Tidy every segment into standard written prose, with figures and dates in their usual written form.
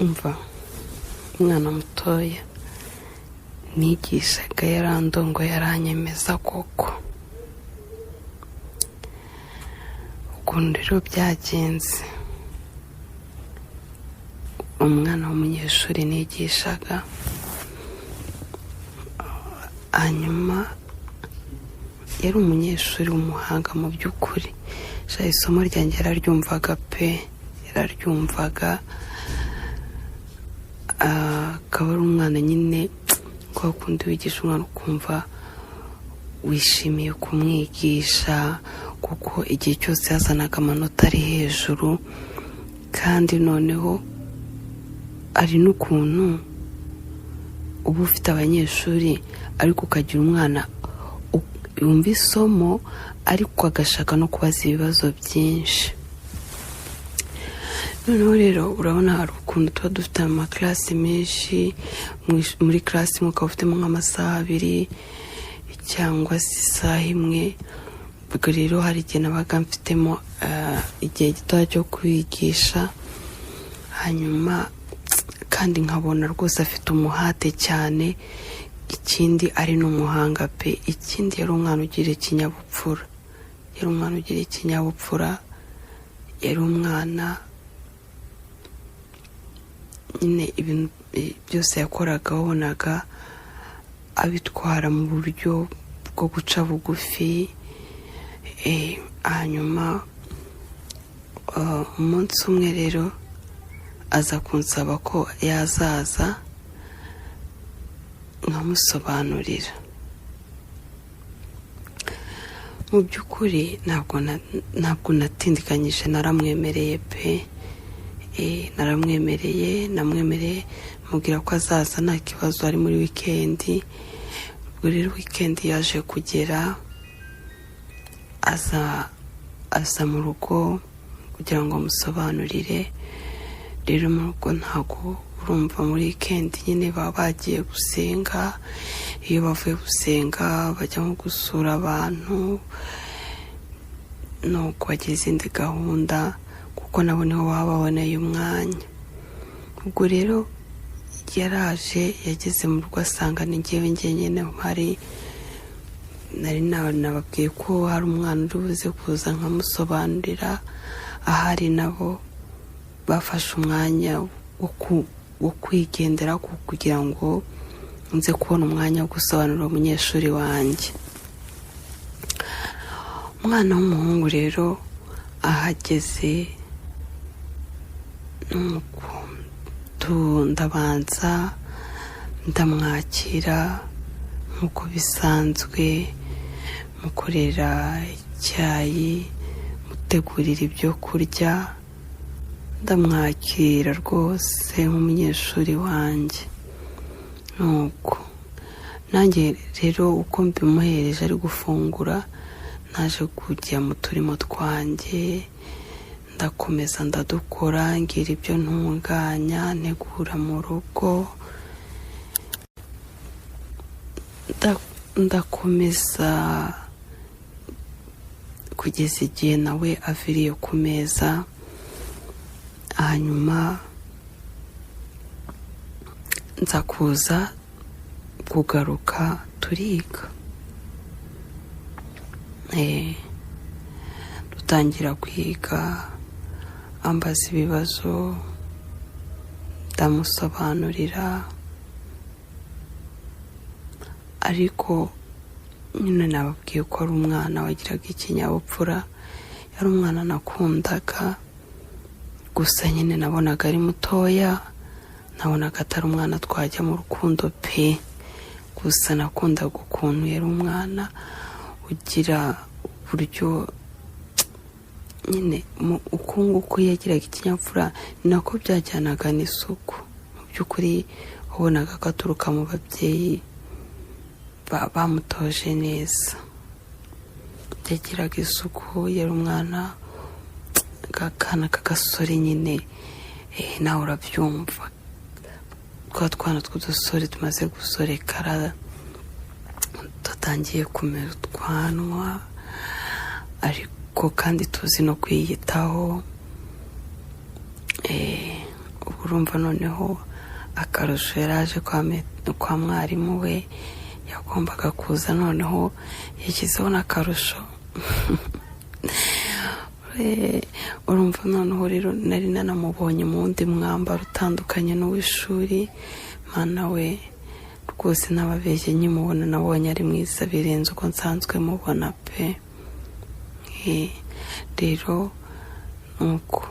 Umva, umwana mutoya nigishaga yarandongo, yaranyemeza koko. Ukuntu rero byagenze, umwana w'umunyeshuri nigishaga, hanyuma yari umunyeshuri w'umuhanga mu by'ukuri. Sha, isomo ryanjye yararyumvaga pe, yararyumvaga. Akaba ari umwana nyine kwa kundi wigisha umwana ukumva wishimiye kumwigisha, kuko igihe cyose yazanaga amanota ari hejuru. Kandi noneho hari n'ukuntu uba ufite abanyeshuri ariko ukagira umwana yumva isomo ariko agashaka no kubaza ibibazo byinshi. Noneho rero urabona hari ukuntu tuba dufite amakarasi menshi, muri karasi imwe ukaba ufitemo nk'amasaha 2 cyangwa se isaha 1. Ubwo rero hari igihe nabaga mfitemo igihe gitoya cyo kwigisha, hanyuma kandi nkabona rwose afite umuhate cyane, ikindi ari n'umuhanga pe. Ikindi yari umwana ugira ikinyabupfura, yari umwana ugira ikinyabupfura, yari umwana nyine ibintu byose yakoraga wabonaga abitwara mu buryo bwo guca bugufi. Hanyuma umunsi umwe rero aza kunsaba ko yazaza nkamusobanurira. Mu by'ukuri ntabwo natindikanyije, naramwemereye pe. Naramwemereye, namwemereye mubwira ko azaza nta kibazo, ari muri wikendi. Ubwo rero wikendi yaje kugera, aza mu rugo kugira ngo amusobanurire. Rero mu rugo ntabwo, urumva muri wikendi nyine baba bagiye gusenga, iyo bavuye gusenga bajya nko gusura abantu, nuko bagira izindi gahunda, kuko nabo niho baba baboneye umwanya. Ubwo rero yaraje, yageze mu rugo asanga ni njyewe njyenyine mpari. Nari nababwiye ko hari umwana uri buze kuza nkamusobanurira, ahari nabo bafashe umwanya wo kwigendera kugira ngo nze kubona umwanya wo gusobanurira umunyeshuri wanjye. Umwana w'umuhungu rero ahageze, nuko ndabanza ndamwakira nk'uko bisanzwe, mukorera icyayi, mutegurira ibyo kurya, ndamwakira rwose nk'umunyeshuri wanjye. Nuko nanjye rero uko mbimuhereje ari gufungura, naje kujya mu turimo twanjye, ndakomeza ndadukora, ngira ibyo ntunganya, ntegura mu rugo, ndakomeza kugeza igihe nawe aviriye ku meza. Hanyuma nza kuza kugaruka turiga, dutangira kwiga, ambaza ibibazo ndamusobanurira. Ariko nyine nababwiye ko ari umwana wagiraga ikinyabupfura, yari umwana nakundaga, gusa nyine nabonaga ari mutoya, nabonaga atari umwana twajya mu rukundo pe. Gusa nakundaga ukuntu yari umwana ugira uburyo nyine uku nguku yagiraga ikinyabupfura, ni nako byajyanaga n'isuku. Mu by'ukuri wabonaga ko aturuka mu babyeyi bamutoje neza, yagiraga isuku, yari umwana akana k'agasore nyine, nawe urabyumva, twa twana tw'udusore tumaze gusorekara, dutangiye kumera utwanwa, ariko kandi tuzi no kwiyitaho. Ubwo Urumva noneho akarusho yari aje kwa mwarimu we, yagombaga kuza noneho yashyizeho n'akarusho. Urumva noneho rero nari nanamubonye mu wundi mwambaro utandukanye n'uw'ishuri. Mana we, rwose ntababeshye, nkimubona nabonye ari mwiza birenze uko nsanzwe mubona pe. Rero nuko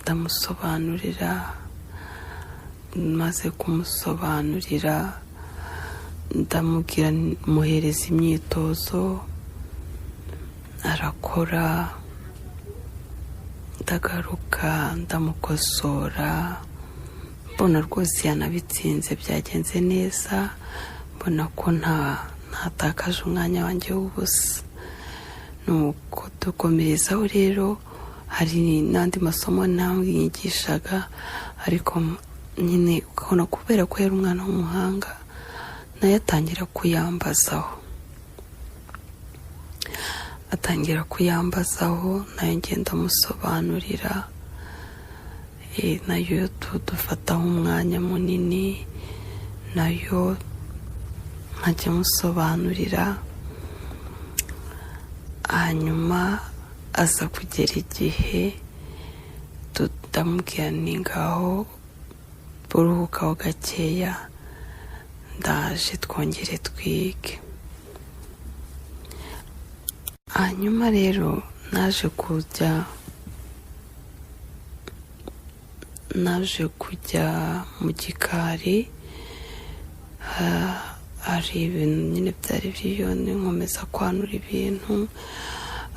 ndamusobanurira, maze kumusobanurira ndamubwira muhereza imyitozo arakora, ndagaruka ndamukosora, mbona rwose yanabitsinze, byagenze neza, mbona ko ntatakaje umwanya wanjye w'ubusa. Nuko dukomerezaho rero, hari n'andi masomo namwigishaga, ariko nyine ukabona kubera ko yari umwana w'umuhanga nayo atangira kuyambazaho, nayo ngenda amusobanurira, nayo dufataho umwanya munini, nayo nkajya amusobanurira. Hanyuma aza kugera igihe ndamubwira ni ngaho buruhukaho gakeya, ndaje twongere twige. Hanyuma rero naje kujya mu gikari, hari ibintu nyine byari biriyo, nkomeza kwanura ibintu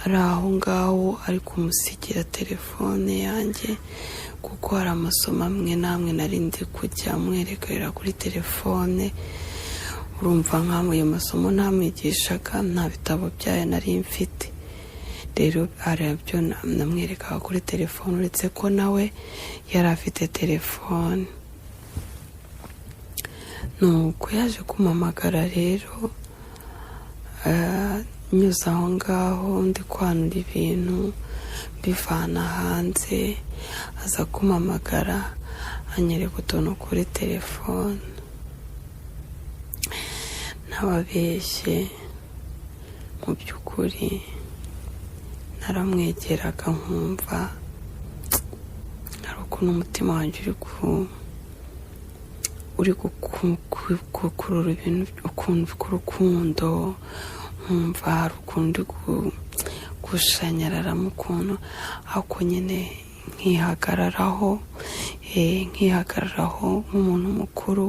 ari aho ngaho, ari kumusigira telefone yanjye kuko hari amasomo amwe n'amwe nari ndi kujya mwerekera kuri telefone. Urumva nk'aho ayo masomo ntamwigishaga, nta bitabo byayo nari mfite, rero hari ibyo namwerekaga kuri telefone, uretse ko nawe yari afite telefone. Nuko yaje kumpamagara rero, nyuze aho ngaho ndi kwanura ibintu mbivana hanze, aza kumpamagara anyereka utuntu kuri telefone. Ntababeshye, mu by'ukuri naramwegeraga nkumva hari ukuntu umutima wanjye uri gukurura ibintu ukuntu k'urukundo, nkumva hari ukuntu uri gushanyararamo ukuntu, ariko nyine nkihagararaho nk'umuntu mukuru,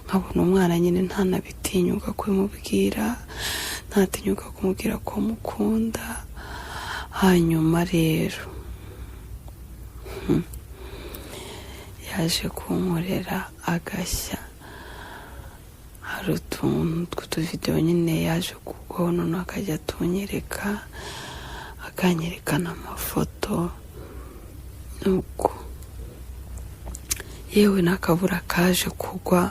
nkabona umwana nyine ntanabitinyuka kubimubwira, ntatinyuka kumubwira ko mukunda. Hanyuma rero yaje kunkorera agashya, hari utuntu tw'utuvidewo nyine yaje kugwaho, noneho akajya atunyereka, akanyereka n'amafoto. Nuko yewe n'akabura kaje kugwa,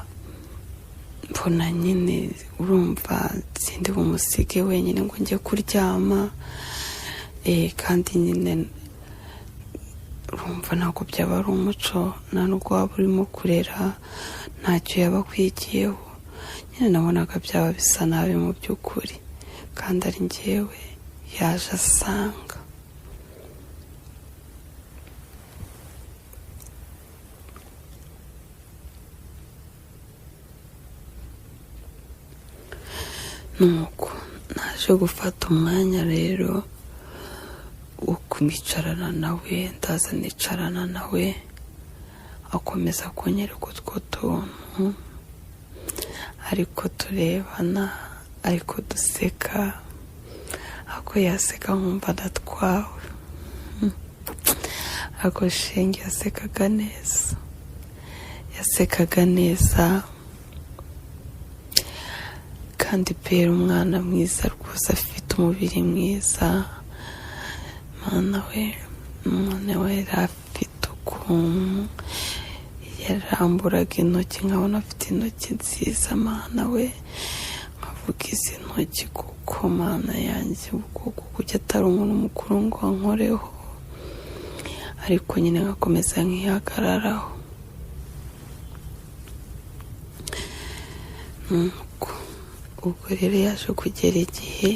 mbona nyine urumva sindi bumusige wenyine ngo njye kuryama, kandi nyine urumva ntabwo byaba ari umuco, nta nubwo waba urimo kurera ntacyo yaba akwigiyeho, nyine nabonaga byaba bisa nabi mu by'ukuri, kandi ari njyewe yaje asanga. Nuko naje gufata umwanya rero wo kwicarana nawe, ndaza nicarana nawe, akomeza kunyereka utwo tuntu, ariko turebana, ariko duseka, ako yaseka nkumva ndatwawe, ako shenge yasekaga neza, kandi pera umwana mwiza rwose, afite umubiri mwiza. Mwana we, umwana we yari afite ukuntu yaramburaga intoki, nkabona afite intoki nziza. Mwana we, nkavuga izi ntoki kuko mana yanjye, kuko kujya atari umuntu mukuru ngo ankoreho, ariko nyine nkakomeza nkihagararaho. Nuko ubwo rero yaje kugera igihe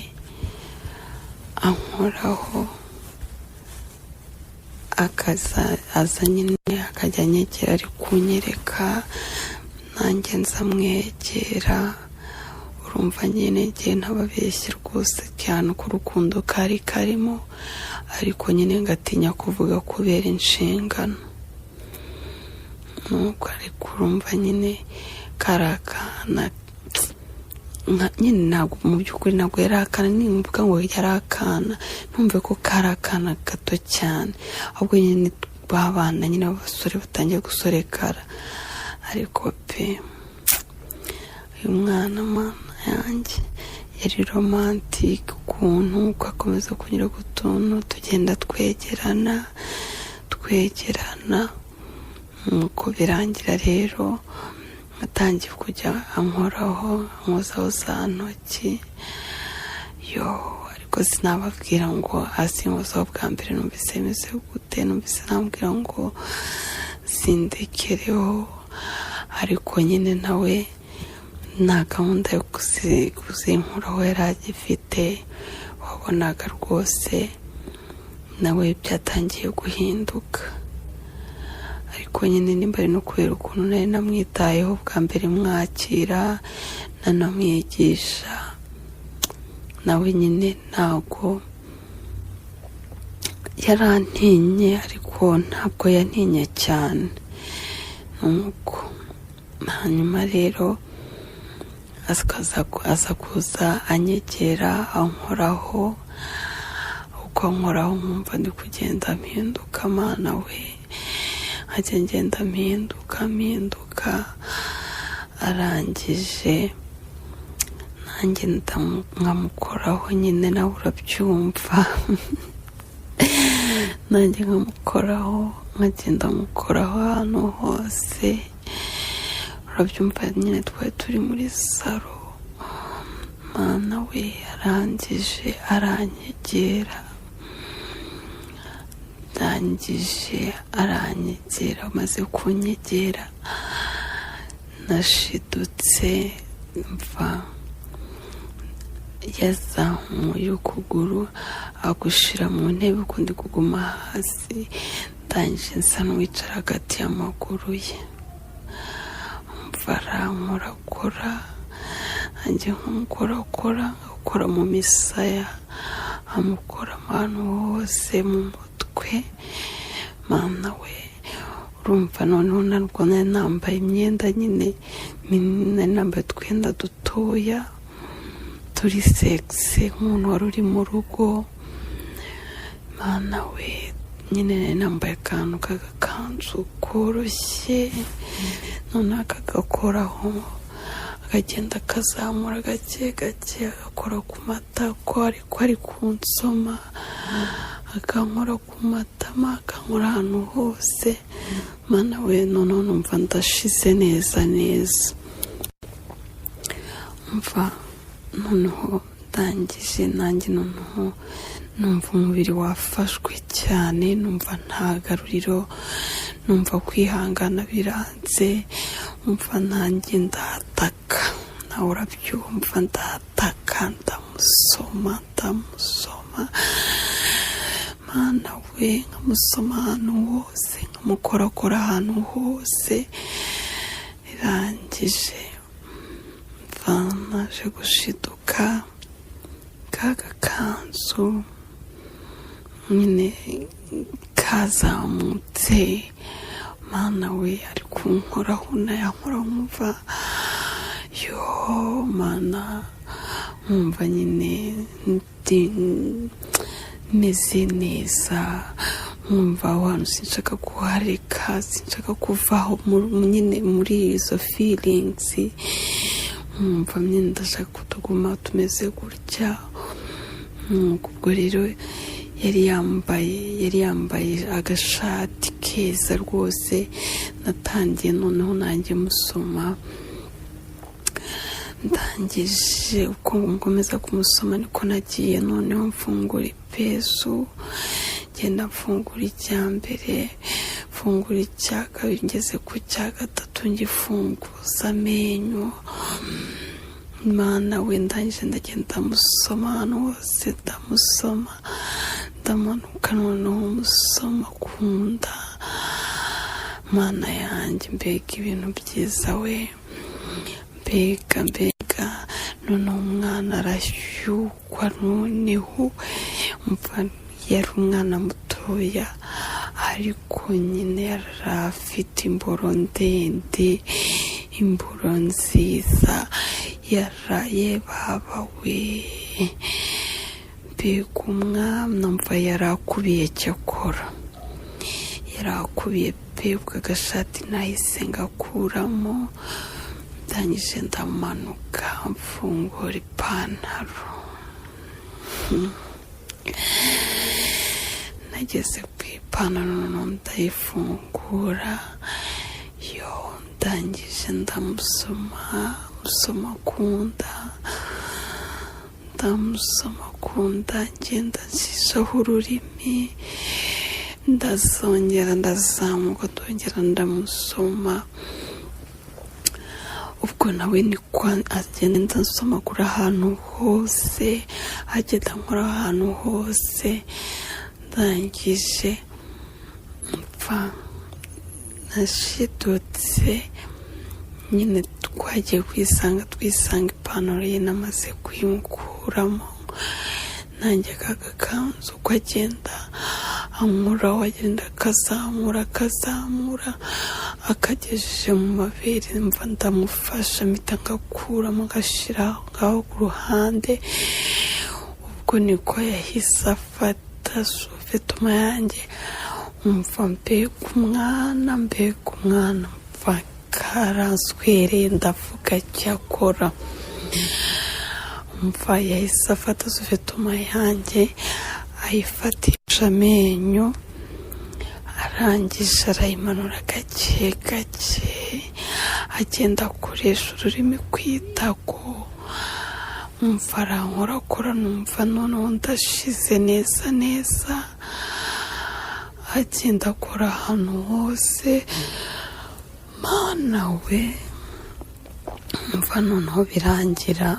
ankoraho, akaza aza nyine akajya anyegera, ari kunyereka, nanjye nzamwegera. Urumva nyine igihe ntababeshye rwose cyane ko urukundo kari karimo, ariko nyine ngatinya kuvuga kubera inshingano. Nuko ariko urumva nyine kari akana nyine ntabwo mu by'ukuri ntabwo yari akana. Nimvuga ngo yari akana, ntumve ko kari akana gato cyane, ahubwo nyine babana nyine abasore batangiye gusorekara. Ariko pe, uyu mwana, mana yanjye, yari romantic ukuntu, uko akomeza kunyura ku tuntu, tugenda twegerana twegerana. Nuko birangira rero atangiye kujya ankoraho, ankozaho za ntoki. Yo, ariko sinababwira ngo azinkozaho bwa mbere numvise bimeze gute. Numvise nambwira ngo sindekereho, ariko nyine nawe nta gahunda yo kuzinkuraho yari agifite. Wabonaga rwose nawe byatangiye guhinduka, ariko nyine nimba ari no kubera ukuntu nari namwitayeho bwa mbere, mwakira, nanamwigisha, nawe nyine ntabwo yarantinye, ariko ntabwo yantinye cyane. Nuko hanyuma rero aza kuza anyegera, ankoraho. Uko ankoraho nkumva ndi kugenda mpinduka. Mana we, nkajya ngenda mpinduka mpinduka. Arangije nanjye nkamukoraho nyine, nawe urabyumva, nanjye nkamukoraho, nkagenda mukoraho ahantu hose, urabyumva nyine. Twari turi muri salo. Mana we, arangije aranyegera, arangije aranyegera. Amaze kunyegera nashidutse mva yazamuye ukuguru agushira mu ntebe, ukundi kuguma hasi. Ndangije nsa n'uwicara hagati y'amaguru ye. Mva arankorakora, nanjye nkamukorakora, ngakora mu misaya, amukora ahantu hose, mu mutwe. Mana we, urumva noneho ntabwo nari nambaye imyenda nyine minini, nari nambaye utwenda dutoya turi sexy nk'umuntu wari uri mu rugo. Mana we, nyine nari nambaye akantu k'agakanzu koroshye, noneho akagakoraho, akagenda akazamura gake gake, agakora ku matako, ariko ari kunsoma, akankora ku matama, akankora ahantu hose. Mana we, noneho numva ndashize neza neza. Mva noneho ndangije nanjye noneho numva umubiri wafashwe cyane, numva nta garuriro, numva kwihangana biranze. Umva, nanjye ndataka, nawe urabyumva, ndataka, ndamusoma, ndamusoma. Mana we, nkamusoma ahantu hose, nkamukorakora ahantu hose. Birangije mva naje gushiduka ka gakanzu nyine kazamutse. Mana we, ari kunkoraho, nayankoraho, nkumva yo mana, nkumva nyine ndi meze neza, nkumva aho hantu sinshaka kuhareka, sinshaka kuvaho nyine muri izo feelings. Nkumva nyine ndashaka kutuguma tumeze gutya. Nuko ubwo rero yari yambaye agashati keza rwose. Natangiye noneho nanjye musoma. Ndangije uko nkomeza kumusoma niko nagiye noneho mfungura ipesu, ngenda mfungura icya mbere, mfungura icya kabiri, ngeze ku cya gatatu ngifunguza amenyo. Mana we, ndangije ndagenda ndamusoma ahantu hose, ndamusoma, ndamanuka, noneho musoma ku nda. Mana yanjye, mbega ibintu byiza we, mbega mbega! Noneho umwana arashyukwa. Noneho umva, yari umwana mutoya, ariko nyine yari afite imboro ndende, imboro nziza. Yaraye, baba we, mbega umwana! Mva, yari akubiye, cyakora yari akubiye pe. Ubwo agashati nahise ngakuramo, ndangije ndamanuka mfungura ipantaro. Nageze ku ipantaro, noneho ndayifungura yo, ndangije ndamusoma, musoma ku nda, ndamusoma ku nda, ngenda nshishaho ururimi, ndazongera ndazamuka, ndongera ndamusoma. Ubwo nawe niko agenda ansomagura ahantu hose, agenda nkora ahantu hose. Ndangije mpfa nashidutse nyine, twagiye kwisanga, twisanga ipantaro ye namaze kuyimukuramo, nanjye aka gakanzu. Uko agenda ankuraho, agenda akazamura, akazamura, akagejeje mu mabere, mva ndamufasha, mpita ngakuramo, ngashyira aho ngaho ku ruhande. Ubwo niko yahise afata sous-vêtement yanjye. Umva, mbega umwana, mbega umwana! Mva, karanswereye, ndavuga cyakora. Umva, yahise afata sous-vêtement yanjye, ayifatisha amenyo, arangije arayimanura gake gake, agenda akoresha ururimi ku itako. Umva, arankorakora, numva noneho ndashize neza neza. Agenda akora ahantu hose. Mana we, umva, noneho birangira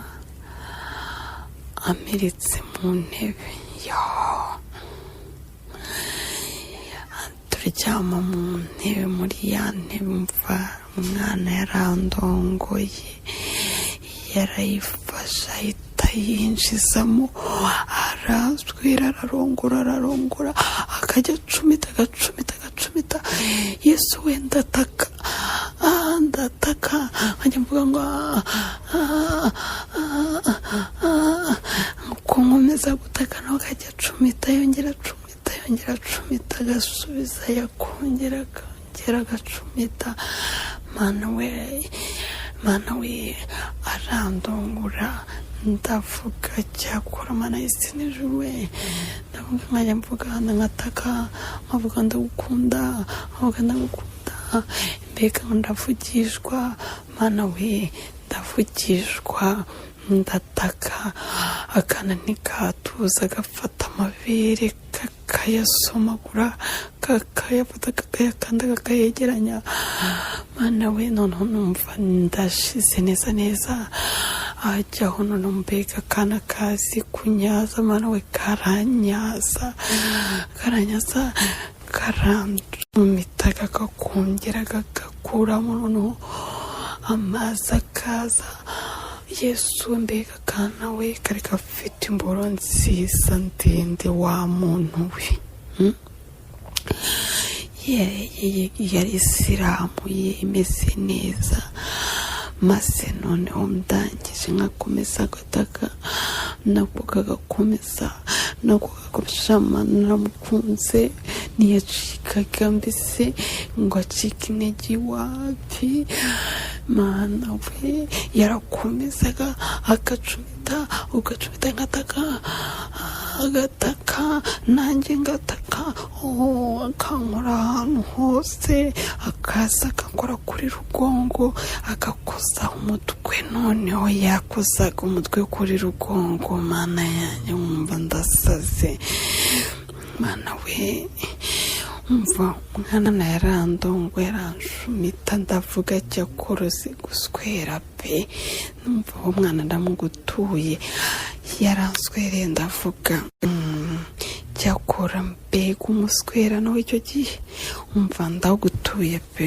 amiritse mu ntebe yo, turyama mu ntebe, muri ya ntebe. Umva, umwana yarandongoye, yarayifashe, ahita yinjizamo, araswira, ararongora, ararongora, akajya acumita, agacumita, agacumita. Yesu we, ndataka, ndataka, nkajya mvuga ngo ah, ah, ah, uko nkomeza gutaka, nawe akajya acumita, yongera acumita, yongera acumita, agasubiza, yakongera, akongera agacumita. Mana we, Mana we, arandongora, ndavuga cyakora. Mana y'isi n'ijuru we, ndavuga, nkajya mvuga, nkataka, nkavuga ndagukunda, nkavuga ndagukunda. Mbega ndavugishwa! Mana we, ndavugishwa, ndataka, akana ntikatuza, gafata amabere kakayasomagura, kakayafata, kakayakanda, kakayegeranya. Mana we, noneho numva ndashize neza neza. Ajyaho, noneho mbega akana kazi kunyaza! Mana we, karanyaza, karanyaza, karanjumita, kakakongera kagakuramo, noneho amazi akaza. Yesu, mbega akana we! Kari gafite imboro nziza ndende wa muntu we. Yari isiramuye, imeze neza. Maze noneho ndangije nkakomeza agataka, nako kagakomeza, nako gakomeza. Naramukunze, ntiyacikaga mbese ngo acike intege, iwapi. Mana we, yarakomezaga agacumita, ugacumita, ngataka, agataka, nanjye ngataka. Oh, akankora ahantu hose, akaza akakora kuri rugongo, agakoza umutwe. Noneho yakozaga umutwe kuri rugongo, Mana yanjye, nkumva ndasaze. Mana we. Umva, umwana yarandongo, yaranshumita, ndavuga cyakorose guswera pe. Numva uwo mwana ndamugutuye, yaranswereye, ndavuga cyakora mbega umuswera nawe icyo gihe. Umva, ndagutuye pe.